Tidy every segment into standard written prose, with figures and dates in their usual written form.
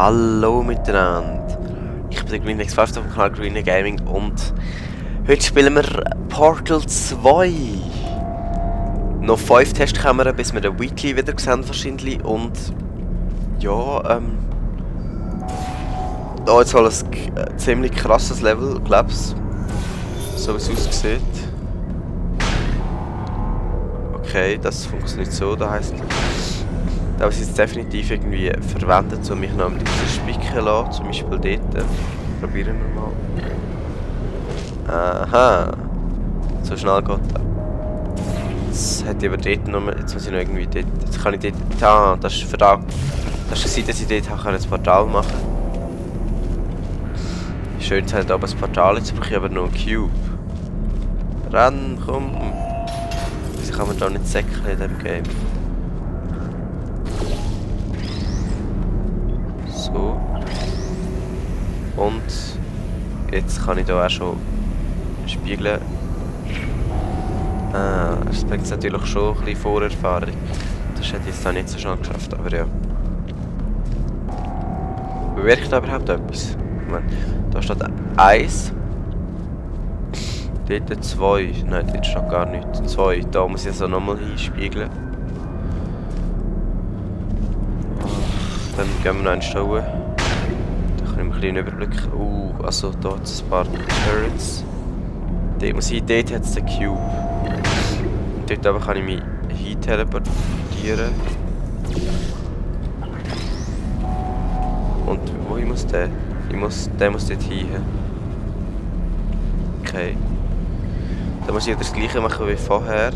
Hallo miteinander, ich bin der GreenX5 auf dem Kanal Green Gaming und heute spielen wir Portal 2. Noch 5 Testkameras, bis wir den Weekly wieder sehen wahrscheinlich und ja, da jetzt halt ein ziemlich krasses Level, glaub's, so wie es aussieht. Okay, das funktioniert so, da heisst da habe ich jetzt definitiv irgendwie verwendet, um mich noch ein bisschen spicken zu lassen, zum Beispiel dort. Probieren wir mal. Aha! So schnell geht das. Jetzt hätte ich aber dort noch, jetzt muss ich noch irgendwie dort, jetzt kann ich dort, das ist verdammt. Das ist dass ich dort ein Portal machen kann. Schön, es hat aber ein Portal, jetzt brauche ich aber noch einen Cube. Renn, komm! Wieso kann man da nicht säckeln in diesem Game? So. Und jetzt kann ich hier auch schon spiegeln. Das bringt natürlich schon ein bisschen Vorerfahrung. Das hätte ich jetzt nicht so schnell geschafft, aber ja. Bewirkt da überhaupt etwas? Moment, da steht 1. Dort 2. Nein, dort steht gar nichts. 2. Da muss ich also nochmal hinspiegeln. Dann gehen wir noch einen Stau. Da kann ich mir ein bisschen Überblick. Also da hat es ein paar Turrets. Dort muss ich, dort hat es den Cube. Und dort aber kann ich mich hin teleportieren. Und wohin muss der? Der muss dort hin. Okay. Dann muss ich das gleiche machen wie vorher.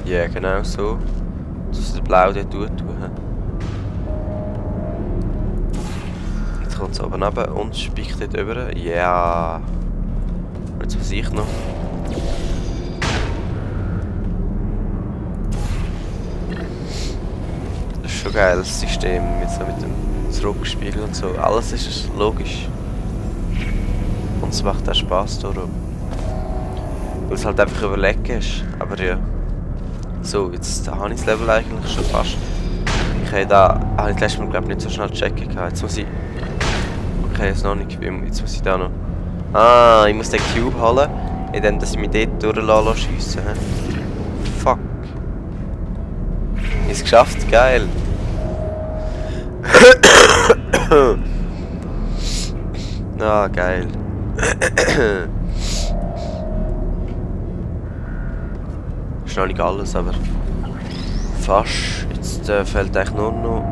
Ja, genau so. Dass der Blau dort tun. Jetzt kommt es oben runter und spickt dort rüber. Ja. Jetzt muss ich noch. Das ist schon geil, das System jetzt so mit dem Zurückspiegeln und so. Alles ist logisch. Und es macht auch Spass darum. Weil du es halt einfach überlegen ist. Aber ja. So, jetzt habe ich das Level eigentlich schon fast. Ich habe das letzte Mal glaube nicht so schnell checken gehabt. Jetzt muss ich... Okay, jetzt noch nicht. Jetzt muss ich da noch... ich muss den Cube holen, indem dass ich mich dort durchschiessen lasse. Fuck. Ich habe es geschafft, geil. Geil. Ist noch nicht alles, aber fast. Jetzt fehlt eigentlich nur noch...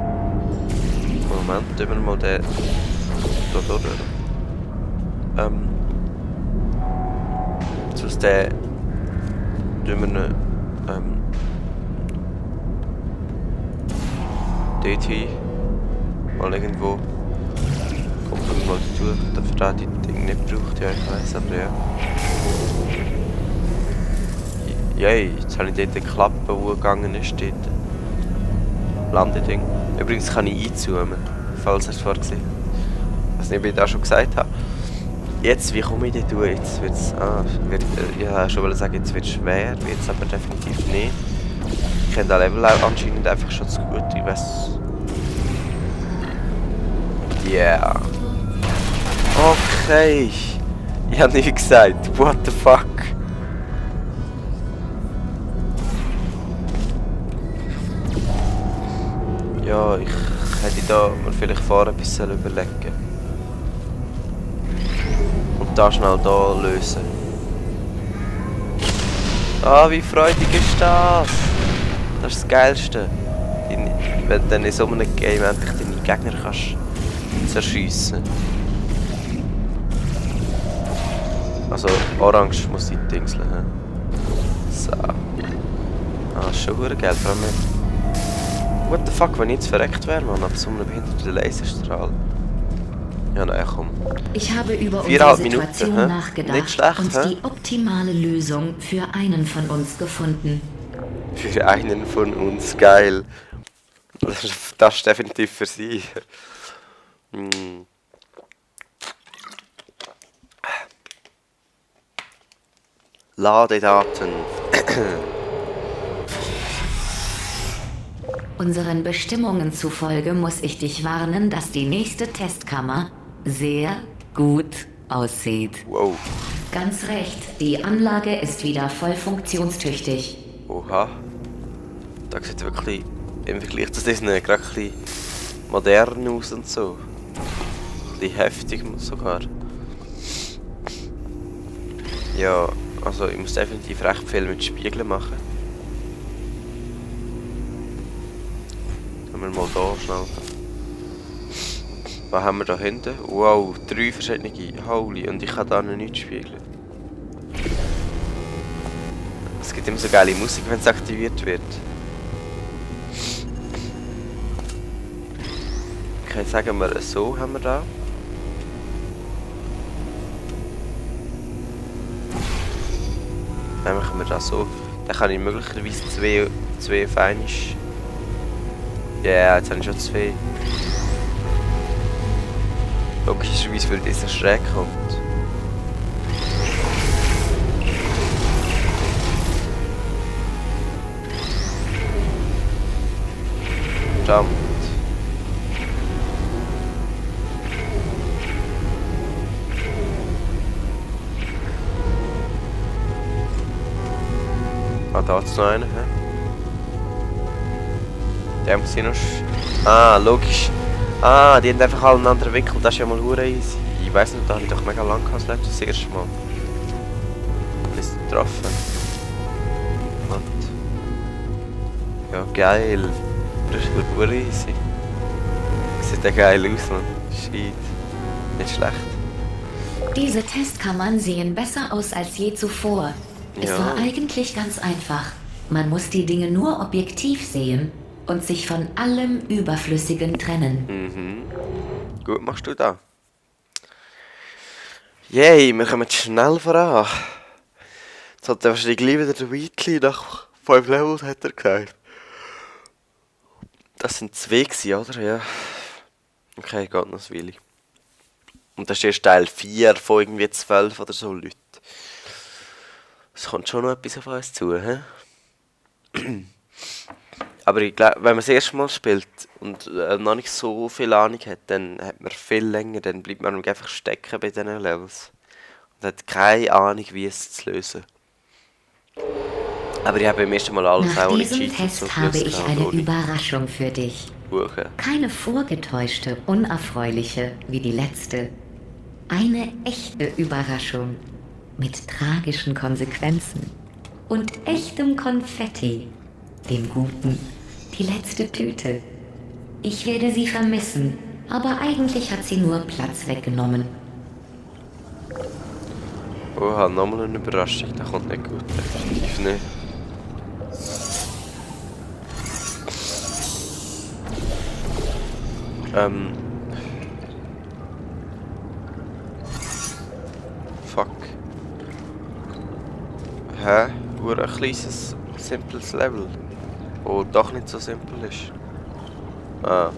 Moment, tun wir mal den... Da durch. Sonst den... Tun wir ihn... dort hin. Mal irgendwo. Kommt man mal durch, dafür da die Dinge nicht braucht, ja ich weiss, aber ja. Yay, jetzt habe ich dort eine Klappe, die gegangen ist, dort. Landeding. Übrigens kann ich einzoomen, falls ihr es vorher gesehen habt. Ich weiß nicht, ob ich das schon gesagt habe. Jetzt, wie komme ich dort durch? Jetzt wird es... ich wollte schon sagen, jetzt wird es schwer, wird es aber definitiv nicht. Ich kenne das Level auch anscheinend einfach schon zu gut, ich weiß... Yeah. Okay. Ich habe nicht gesagt, what the fuck. Ja, ich hätte da mir vielleicht vorher ein bisschen überlegen. Und da schnell da lösen. Wie freudig ist das? Das ist das Geilste. Wenn du dann in so einem Game endlich deine Gegner kannst zerschiessen. Also orange muss ich dingseln. So. Ist schon verdammt geil, vor allem what the fuck, wenn ich jetzt verreckt wäre, man, ab so einem behinderten Laserstrahl. Ja, naja, komm. Ich habe über 4,5 unsere Situation Minuten, nachgedacht nicht schlecht, und die optimale Lösung für einen von uns gefunden. Für einen von uns, geil. Das ist definitiv für sie. Ladedaten. Unseren Bestimmungen zufolge muss ich dich warnen, dass die nächste Testkammer sehr gut aussieht. Wow. Ganz recht, die Anlage ist wieder voll funktionstüchtig. Oha. Da sieht wirklich im Vergleich zu diesen gerade ein bisschen modern aus und so. Ein bisschen heftig sogar. Ja, also ich muss definitiv recht viel mit Spiegeln machen. Schauen wir mal da schnell. Was haben wir da hinten? Wow, 3 verschiedene. Holy, und ich kann da noch nicht spiegeln. Es gibt immer so geile Musik, wenn es aktiviert wird. Okay, sagen wir so haben wir da. Dann machen wir das so. Dann kann ich möglicherweise zwei feinisch. Ja, yeah, jetzt habe ich schon 2. Logischerweise, weil dieser schräg kommt. Verdammt. Ah, da hat's noch einen, hä? Der muss hier noch... Ah, logisch. Ah, die haben einfach alle einen anderen Winkel, das ist ja mal hure easy. Ich weiss nicht, da habe ich doch mega lang gehabt, das erste Mal. Ist getroffen. Und... Ja, geil. Das ist hure easy. Sieht ja geil aus, man. Shit. Nicht schlecht. Diese Testkammern sehen besser aus als je zuvor. Es Ja. war eigentlich ganz einfach. Man muss die Dinge nur objektiv sehen und sich von allem Überflüssigen trennen. Mhm. Gut machst du da. Yay, wir kommen schnell voran. Jetzt hat er wahrscheinlich gleich wieder der Wheatley nach 5 Levels, hat er gesagt. Das sind 2 gewesen, oder? Ja. Okay, geht noch ein Weile. Und das ist erst Teil 4 von irgendwie 12 oder so Leute. Es kommt schon noch etwas auf uns zu, hä? Aber ich glaube, wenn man das erste Mal spielt und noch nicht so viel Ahnung hat, dann hat man viel länger, dann bleibt man einfach stecken bei diesen Levels. Und hat keine Ahnung, wie es zu lösen. Aber ich habe beim ersten Mal alles Nach auch nicht diesem cheaten, Test habe ich eine Überraschung für dich. Buchen. Keine vorgetäuschte, unerfreuliche wie die letzte. Eine echte Überraschung mit tragischen Konsequenzen und echtem Konfetti. Dem Guten. Die letzte Tüte. Ich werde sie vermissen, aber eigentlich hat sie nur Platz weggenommen. Oha, nochmal eine Überraschung, das kommt nicht gut. Definitiv nicht. Fuck. Hä? Nur ein kleines, simples Level. Oh, doch nicht so simpel ist. Ah.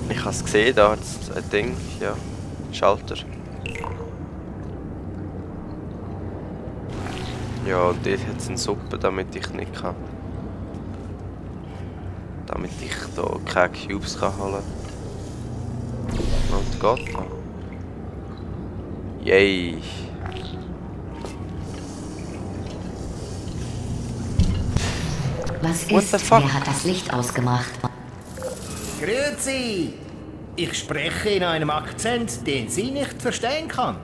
Ich habe es gesehen, da hat es ein Ding, ja. Schalter. Ja, und dort hat es eine Suppe, damit ich nicht kann. Damit ich da keine Cubes kann holen. Und geht noch. Yay. Was What ist? the fuck? Wer hat das Licht ausgemacht? Grüezi! Ich spreche in einem Akzent, den sie nicht verstehen kann.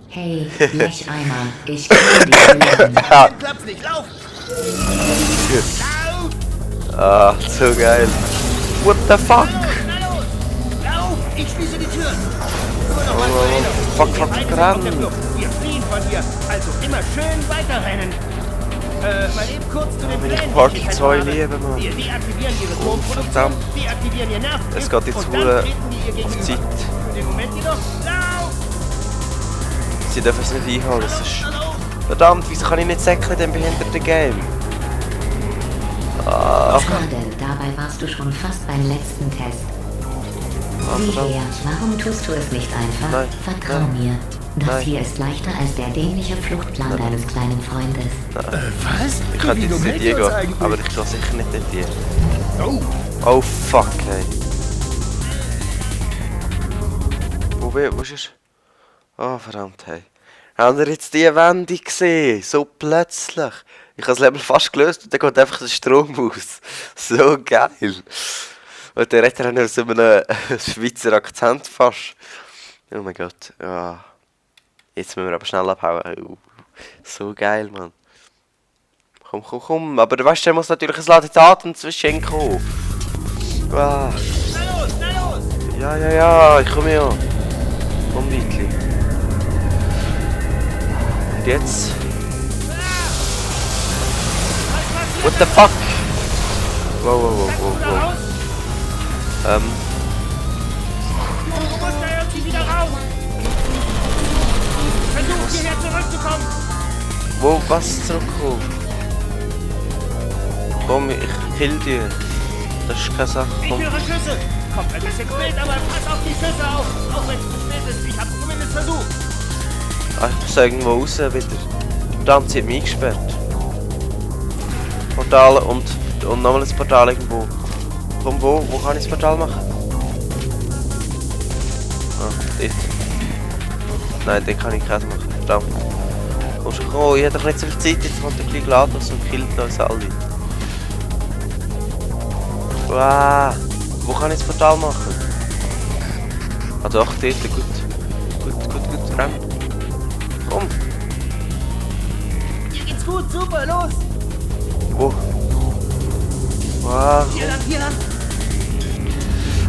Hey, Blecheimer, ich kann dich hören. Den Platz nicht, lauf! Lauf! Ah, so geil. What the fuck? Na los! Lauf! Ich schließe die Tür! Nur noch mal zur Erinnerung. Fuck, Die fuck, Feinde sind ran. auf der Flucht. Wir fliehen von hier, also immer schön weiterrennen. Mal eben kurz zu den Wenn ich Plänen. Park die 2 habe. liebe, Mann. Wir deaktivieren ihre Turmproduktion, verdammt. deaktivieren ihr Nerv. Es geht jetzt und wohl dann treten wir ihr auf gegenüber. Zeit. Für den Moment jedoch, lauf! Sie dürfen es nicht einholen. Das ist... Verdammt, wieso kann ich nicht säckeln in dem behinderten Game? Ah, Schade, dabei warst du schon fast beim letzten Test. Sieh verdammt. her, warum tust du es nicht einfach? Nein, Vertrau nein. mir. Das hier ist leichter als der dämliche Fluchtplan deines kleinen Freundes. Was? Ich könnte jetzt nicht hier gehen, aber ich kann sicher nicht dort hier. Oh fuck, ey. Wo ist er? Oh verdammt, hey. Habt ihr jetzt die Wendung gesehen? So plötzlich. Ich habe das Level fast gelöst und dann geht einfach der Strom aus. So geil. Und der redet dann so einem Schweizer Akzent fast. Oh mein Gott. Ja. Jetzt müssen wir aber schnell abhauen. So geil, Mann. Komm. Aber du weißt, da muss natürlich ein Ladedaten zwischen kommen. Ah. Schnell los! Ja, ich komme ja. Komm, Weitli. Und jetzt? What the fuck? Wow. Du musst da irgendwie wieder raus! Versuch, hierher zurückzukommen! Wo, was zurückkommen? Komm, ich kill dich. Das ist keine Sache. Ich Komm. höre Schüsse! Kommt ein bisschen spät, aber pass auf die Schüsse auf! Auch wenn es zu spät ist, ich hab's zumindest versucht! Ah, ich muss irgendwo raus wieder. Verdammt, sie hat mich eingesperrt. Portal und nochmal ein Portal irgendwo. Komm, wo kann ich das Portal machen? Ah, dort. Nein, den kann ich keins machen. Verdammt. Komm schon, komm, ich habe doch nicht so viel Zeit, jetzt kommt der kleine GLaDOS und killt uns alle. Wow. Wo kann ich das Portal machen? Ah doch, dort, gut, renn. Komm. Hier geht's gut, super, los! Wo? Wow. Hier lang!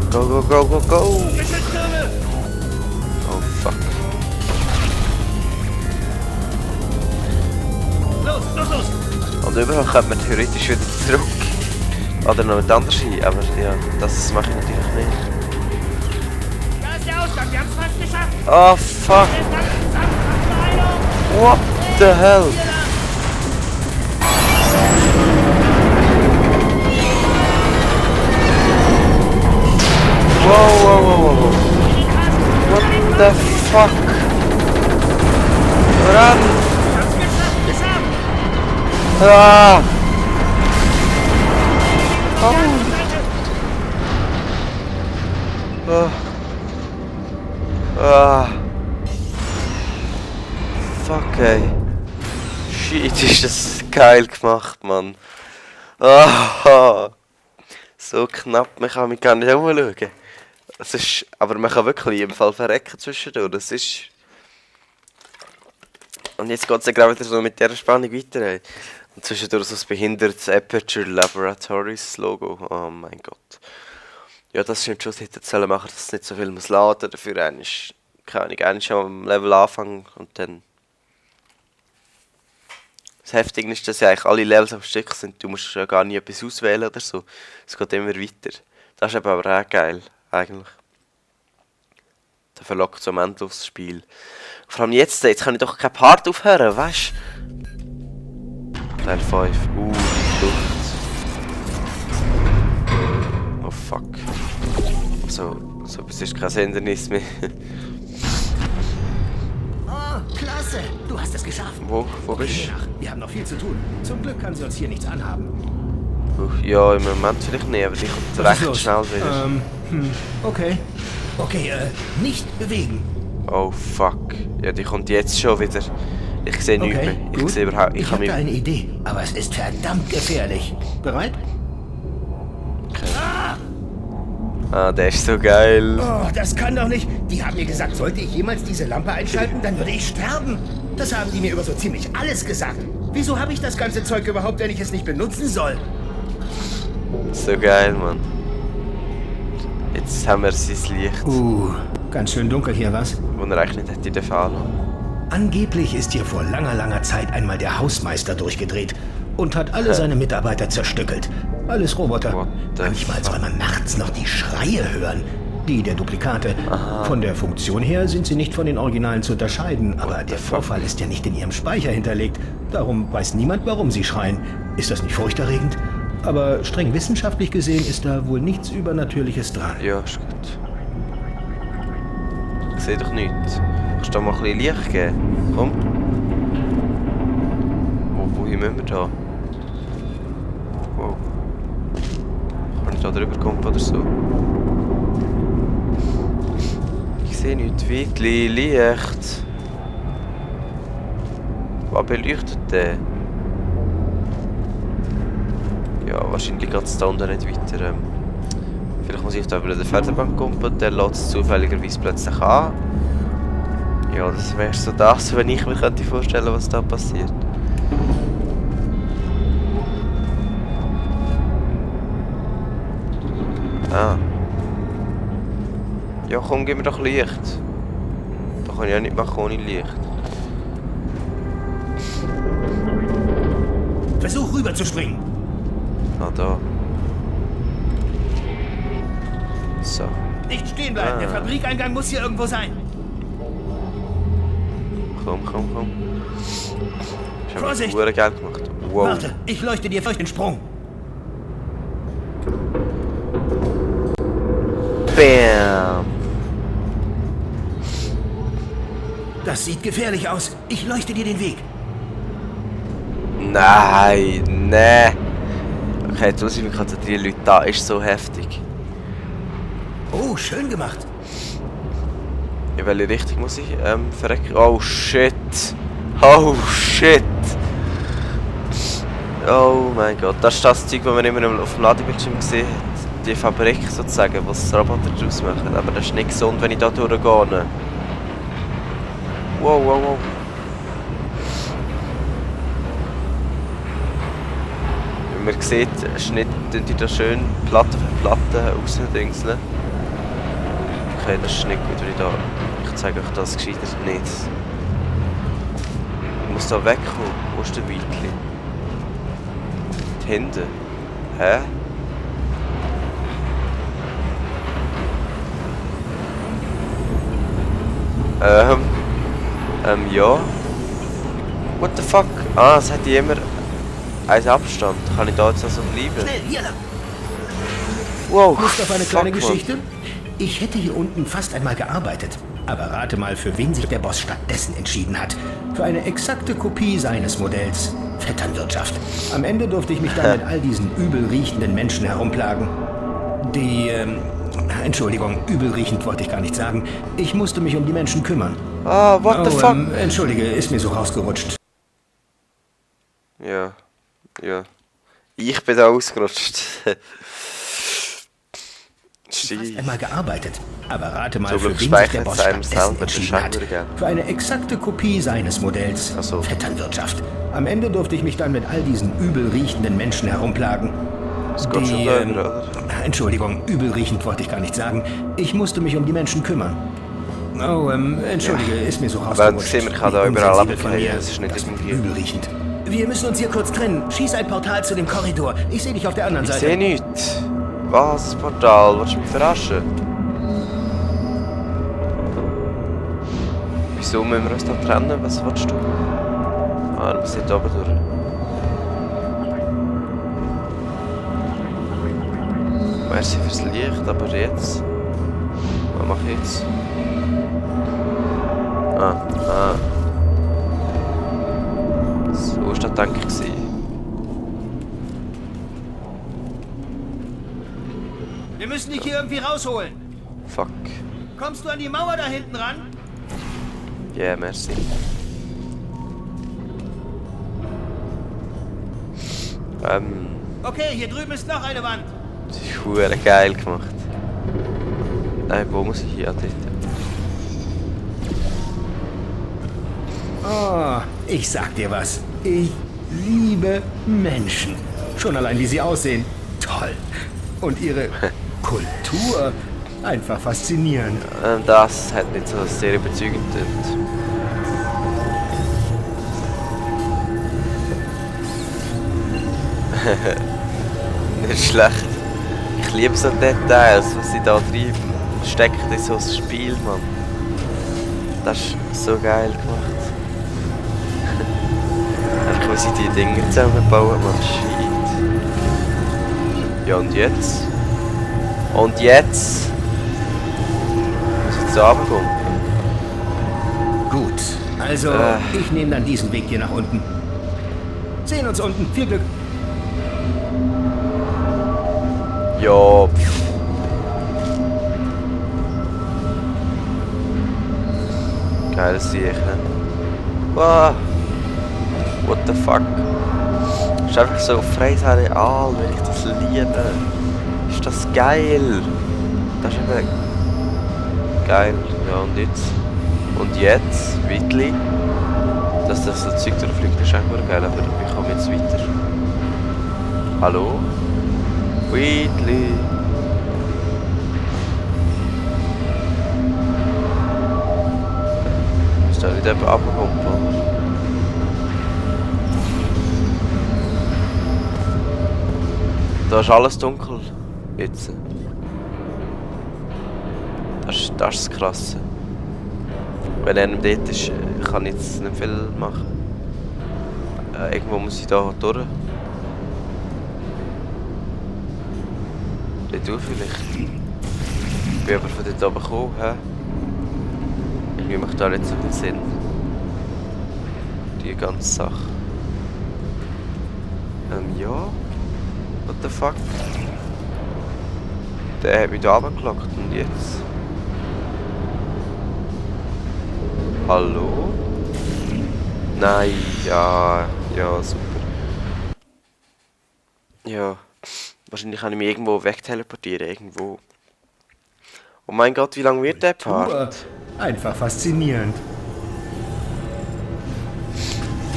Go! Geschütztürme! Oh fuck. Los! Und überall kommt man theoretisch wieder zurück. Oder noch mit anders hin, aber ja, das mache ich natürlich nicht. Da ist der Ausgang, wir haben's fast geschafft! Oh fuck! What the hell? Wow. What the fuck? Run! Geschafft! Ah! Fuck, ey. Shit, ist das geil gemacht, Mann. So knapp, man kann mich gar nicht umschauen. Das ist, aber man kann wirklich im Fall verrecken zwischendurch. Das ist... Und jetzt geht es ja gerade wieder so mit dieser Spannung weiter, ey. Und zwischendurch so das behindertes Aperture Laboratories Logo. Oh mein Gott. Ja, das stimmt schon, sie hätten sollen machen, dass es nicht so viel muss laden. Dafür eigentlich, keine Ahnung, eigentlich am Level anfangen und dann... Das Heftige ist, dass ja eigentlich alle Levels am Stück sind. Du musst ja gar nie etwas auswählen oder so. Es geht immer weiter. Das ist aber auch geil, eigentlich. Der verlockt so am Ende aufs Spiel. Vor allem jetzt kann ich doch kein Part aufhören, weißt du? Teil 5. Flucht. Oh fuck. So etwas ist kein Hindernis mehr. Oh, klasse! Du hast es geschafft! Wo bist du? Wir haben noch viel zu tun. Zum Glück kann sie uns hier nichts anhaben. Ja, im Moment vielleicht nicht, aber die kommt recht schnell wieder. Okay. Okay, nicht bewegen. Oh fuck. Ja, die kommt jetzt schon wieder. Ich sehe nichts mehr. Ich gut. sehe überhaupt... Ich habe da eine Idee, aber es ist verdammt gefährlich. Bereit? Ah, der ist so geil. Oh, das kann doch nicht. Die haben mir gesagt, sollte ich jemals diese Lampe einschalten, dann würde ich sterben. Das haben die mir über so ziemlich alles gesagt. Wieso habe ich das ganze Zeug überhaupt, wenn ich es nicht benutzen soll? So geil, Mann. Jetzt haben wir sein Licht. Ganz schön dunkel hier, was? Wo er eigentlich nicht hätte fahren. Angeblich ist hier vor langer Zeit einmal der Hausmeister durchgedreht und hat alle seine Mitarbeiter zerstückelt. Alles Roboter. Manchmal soll man nachts noch die Schreie hören. Die der Duplikate. Von der Funktion her sind sie nicht von den Originalen zu unterscheiden, aber der Vorfall ist ja nicht in ihrem Speicher hinterlegt. Darum weiß niemand, warum sie schreien. Ist das nicht furchterregend? Aber streng wissenschaftlich gesehen ist da wohl nichts Übernatürliches dran. Ja, ist gut. Ich sehe doch nichts. Kannst du da mal ein bisschen Licht geben? Komm. Wohin müssen wir da? Wow. Kann ich da drüber kommen oder so? Ich sehe nichts. Weitli Licht. Was beleuchtet der? Ja, wahrscheinlich geht es da unten nicht weiter. Vielleicht muss ich da über der Fernsehbank kommen, der lässt es zufälligerweise plötzlich an. Ja, das wäre so das, wenn ich mir könnte vorstellen, was da passiert. Ah. Ja, komm, gib mir doch Licht. Da kann ich ja nicht machen ohne Licht. Versuch rüber zu springen. Ah, da. So. Nicht stehen bleiben, der Fabrikeingang muss hier irgendwo sein. Komm. Ich habe Vorsicht! verdammt geil gemacht. Wow. Warte, ich leuchte dir durch den Sprung. Bam! Das sieht gefährlich aus. Ich leuchte dir den Weg. Nein, nee. Okay, jetzt muss ich mich konzentrieren, Leute, da ist so heftig. Oh, schön gemacht. In welche Richtung muss ich verrecken? Oh shit! Oh shit! Oh mein Gott, das ist das Zeug, das man immer auf dem Ladebildschirm gesehen hat. Die Fabrik sozusagen, was Roboter daraus machen. Aber das ist nicht gesund, wenn ich da durchgehe. Wow. Wie man sieht, schneiden die da schön Platte für Platte rausdingseln. Okay, das ist nicht gut, wenn ich da... Ich zeige euch das gescheiter nicht. Ich muss da wegkommen. Wo ist der Weitli? Hinten. Hä? Ja. What the fuck? Ah, es hat immer einen Abstand. Kann ich da jetzt also bleiben? Schnell, hier lang. Wow. Lust auf eine fuck, kleine Mann. Geschichte? Ich hätte hier unten fast einmal gearbeitet. Aber rate mal, für wen sich der Boss stattdessen entschieden hat. Für eine exakte Kopie seines Modells. Vetternwirtschaft. Am Ende durfte ich mich dann mit all diesen übel riechenden Menschen herumplagen. Entschuldigung, übel riechend wollte ich gar nicht sagen. Ich musste mich um die Menschen kümmern. Ah, what the fuck? Entschuldige, ist mir so rausgerutscht. Ja. Ich bin da ausgerutscht. Fast einmal gearbeitet. Aber rate mal, Zum für Glück wen sich der speichert Boss es einem stattdessen selber, das entschieden hat. ist gell? Für eine exakte Kopie seines Modells. Ach so. Vetternwirtschaft. Am Ende durfte ich mich dann mit all diesen übel riechenden Menschen herumplagen. Das geht schon da wieder, oder? Entschuldigung, übel riechend wollte ich gar nicht sagen. Ich musste mich um die Menschen kümmern. Oh, entschuldige, ist mir so rausgerutscht. sehen wir, kann da Wie überall unsensibel von runterfallen, mir. das ist nicht Das irgendwie- übel riechend. Wir müssen uns hier kurz trennen. Schieß ein Portal zu dem Korridor. Ich sehe dich auf der anderen Ich Seite. sehe nichts. Was? Das Portal? Willst du mich verarschen? Wieso müssen wir uns da trennen? Was willst du? Ah, du musst nicht oben durch. Merci fürs Licht, aber jetzt? Was mache ich jetzt? So war das, denke ich, gewesen. Wir müssen dich hier irgendwie rausholen. Fuck. Kommst du an die Mauer da hinten ran? Yeah, merci. Okay, hier drüben ist noch eine Wand. Das ist verdammt geil gemacht. Nein, wo muss ich hier? Dort. Oh, ich sag dir was. Ich liebe Menschen. Schon allein, wie sie aussehen. Toll. Und ihre Kultur. Einfach faszinierend. Das hat nicht so sehr überzeugend getönt. Nicht schlecht. Ich liebe so Details, was sie da treiben. Steckt in so ein Spiel, Mann. Das ist so geil gemacht. Einfach, wie sie die Dinger zusammenbauen, Mann. Shit. Ja, und jetzt? Und jetzt? Muss ich jetzt runterkommen? Also, ich nehme dann diesen Weg hier nach unten. Sehen uns unten. Viel Glück. Ja, Geiles Sieg, ne? Wow. What the fuck? Ist einfach so freies Areal, wenn ich das liebe. Ist das geil? Das ist eben geil. Ja, und jetzt? Und jetzt, Whitley. Dass das so Zeug durchfliegt, ist eigentlich geil, aber ich komme jetzt weiter. Hallo? Whitley. Ist da nicht jemand abgekommen, oder? Da ist alles dunkel. Jetzt. Das ist das Krasse. Wenn er dort ist, kann ich jetzt nicht viel machen. Irgendwo muss ich da durch. Dort durch vielleicht. Ich bin aber von dort oben gekommen. Irgendwie macht da nicht so viel Sinn. Die ganze Sache. Ja. What the fuck? Der hat mich da runtergelockt und jetzt? Hallo? Nein, ja, super. Ja, wahrscheinlich kann ich mich irgendwo wegteleportieren, irgendwo. Oh mein Gott, wie lange wird der Part? Einfach faszinierend.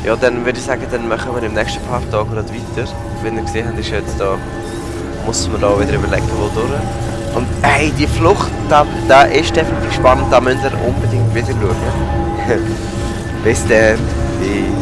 Ja, dann würde ich sagen, dann machen wir im nächsten Part da gerade weiter. Wenn ihr gesehen habt, ist jetzt da, muss man da wieder überlegen, wo durch. Und hey, die Flucht, da ist definitiv spannend, da müsst ihr unbedingt wieder schauen. Bis dann. Peace.